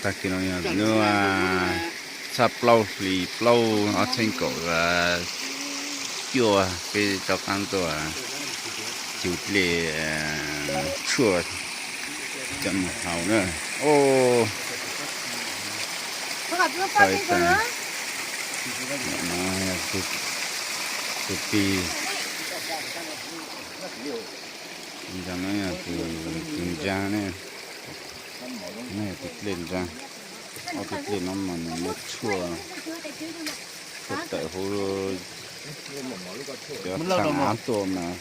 Tag kis no yog hnub txhiab plaub hlis plaub ob txhiab kaum cuaj peb rov qab tuaj cug dlej tshuaj coj mus haus na. Ub, txhais tas, no yog tus tij, no yog tus ntsa ne, no yog tus dlej ntsa. Ob tug dlej no mas nws muaj tshuaj, tshuaj tawm huv cov txha av tuaj mas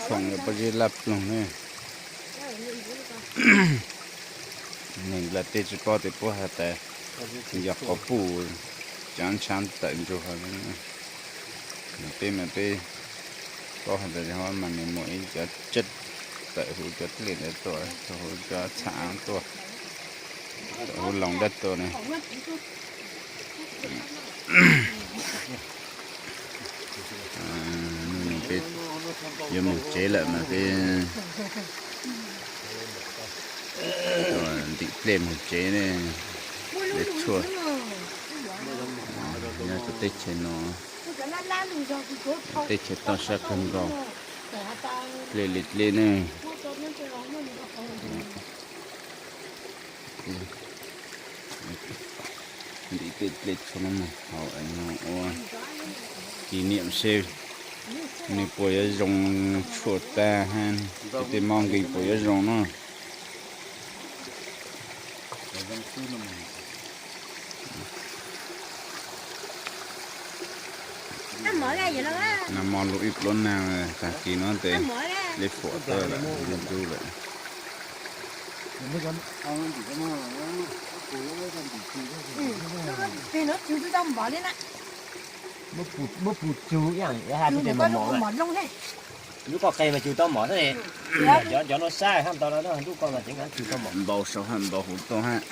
tshooj yuav pob zeb lab ploog ne. Neeg nplaj teb tsis paub tias puab has tas yog quas puj, cov ntshav tawm ntsug hov. Peb mas peb paub has tas mas nws muaj ib cov tshuaj tawm huv cov dlej ntawd tuaj, tawm huv cov txha av tuaj, tawm huv loos dab tuaj ne. Hnub no peb yuav mus tsev lawm mas peb ntim dlej mus tsev ne. Dej tshuaj nyob rau teb chaws no, teb chaws toj siab kawg nkaus, dlej li dlej ne. Ntim tej dlej tshuaj no mus haus ua kis niam seb nws puas yuav zoo tshuaj tag hab tej mob nkeeg puas yuav zoo no. Nag hmo lub ib pluag nag, tag kis no ces lej fuam tuaj lawm, ntub lawm. Muab pus tsug ib yam, lub qoj qe mas tsug tau mov xwb, cov no sab hab ntau no, lub qoj mas tseem tsug tau mov. Npau saum hab npau huv tuaj hab.